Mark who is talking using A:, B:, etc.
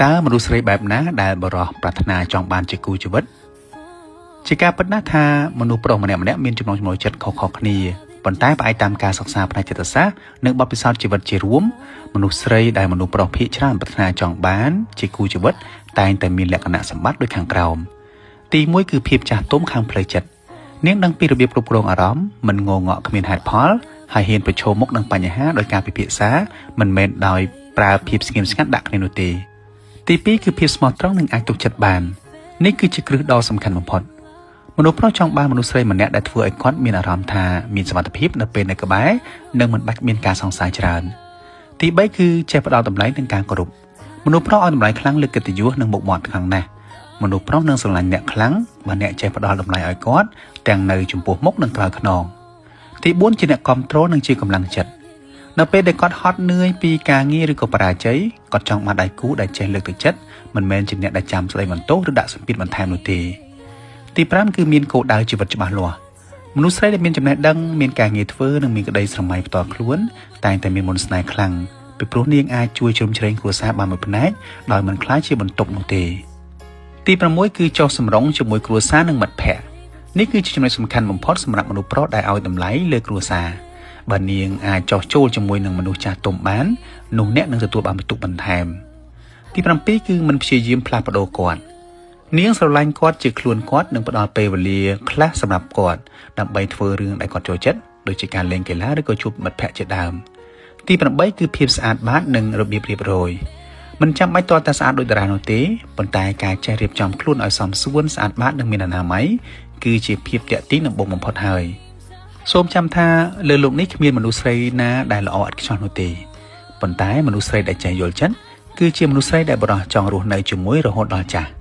A: តើមនុស្សស្រីបែបណាដែលបុរសប្រាថ្នាចង់បានជាគូជីវិតជាការពិតណាស់ថាមនុស្សប្រុសម្នាក់ៗមានចំណង់ចំណូលចិត្តខុសៗគ្នាប៉ុន្តែផ្អែកតាមការសិក្សាផ្នែកចិត្តសាស្ត្រនិងបទពិសោធន៍ជីវិតជារួមមនុស្សស្រីដែលមនុស្សប្រុសភាគច្រើនប្រាថ្នាចង់បានជាគូជីវិតតែងតែមានលក្ខណៈសម្បត្តិដូចខាងក្រោមទី1គឺភាពចាស់ទុំខាងផ្លូវចិត្តនាងដឹងពីរបៀបគ្រប់គ្រងអារម្មណ៍មិនងងក់គ្មានហេតុផលហើយហ៊ានប្រឈមមុខនឹងបញ្ហាដោយការពិភាក្សាមិនមែនដោយប្រើភាពស្ងៀមស្ងាត់ដាក់គ្នានោះទេទី2គឺភាពស្មោះត្រង់និងអាចទុកចិត្តបាននេះគឺជាគ្រឹះដ៏សំខាន់បំផុតមនុស្សប្រុសចង់បានមនុស្សស្រីម្នាក់ដែលធ្វើឲ្យគាត់មានអារម្មណ៍ថាមានសុវត្ថិភាពនៅពេលនៅក្បែរនិងមិនបាច់មានការសង្ស័យច្រើនទី3គឺចេះផ្ដល់តម្លៃនិងការគោរពមនុស្សប្រុសឲ្យតម្លៃខ្លាំងលើកិត្តិយសនិងមុខមាត់ខ្លាំងណាស់មនុស្សប្រុសនឹងស្រឡាញ់អ្នកខ្លាំងបើអ្នកចេះផ្ដល់តម្លៃឲ្យគាត់ទាំងនៅចំពោះមុខនិងក្រោយខ្នងទី4ជាអ្នកគាំទ្រនិងជាកម្លាំងចិត្តនៅពេលដែលគាត់ហត់នឿយពីការងារឬក៏បរាជ័យគាត់ចង់បានដៃគូដែលចេះលើកទឹកចិត្តមិនមែនជាអ្នកដែលចាំស្ដីបន្ទោសឬដាក់សម្ពាធបន្ថែមនោះទេទី5គឺមានគោលដៅជីវិតច្បាស់លាស់មនុស្សស្រីដែលមានចំណេះដឹងមានការងារធ្វើនិងមានក្តីស្រមៃផ្ទាល់ខ្លួនតែងតែមានមន្តស្នេហ៍ខ្លាំងពីព្រោះនាងអាចជួយជ្រោមជ្រែងគ្រួសារបានមួយផ្នែកដោយមិនខ្លាចជាបន្ទុកនោះទេទី6គឺចុះសម្រុងជាមួយគ្រួសារនិងមិត្តភ័ក្តិនេះគឺជាចំណុចសំខាន់បំផុតសម្រាប់មនុស្សប្រុសដែលឲ្យតម្លៃលើគ្រួសារបើនាងអាចចុះចូលជាមួយនឹងមនុស្សចាស់ទុំបាននោះអ្នកនឹងទទួលបានបន្ទុកបន្ថែមទី7គឺមិនព្យាយាមផ្លាស់ប្ដូរគាត់នាងស្រឡាញ់គាត់ជាខ្លួនគាត់និងផ្ដល់ពេលវេលាខ្លះសម្រាប់គាត់ដើម្បីធ្វើរឿងដែលគាត់ចូលចិត្តដូចជាការលេងកីឡាឬក៏ជួបមិត្តភ័ក្តិជាដើមទី8គឺភាពស្អាតបាតនិងរបៀបរៀបរយមិនចាំបាច់ទាល់តែស្អាតដូចតារានោះទេប៉ុន្តែការចេះរៀបចំខ្លួនឲ្យសមសួនស្អាតបាតនិងមានអនាម័យគឺជាភាពទាក់ទាញដំបូងបំផុតហើយសូមចាំថាលើលោកនេះគ្មានមនុស្សស្រីណាដែលល្អឥតខ្ចោះនោះទេប៉ុន្តែមនុស្សស្រីដែលចេះយល់ចិត្តគឺជាមនុស្សស្រីដែលបុរសចង់រស់នៅជាមួយរហូតដល់ចាស់។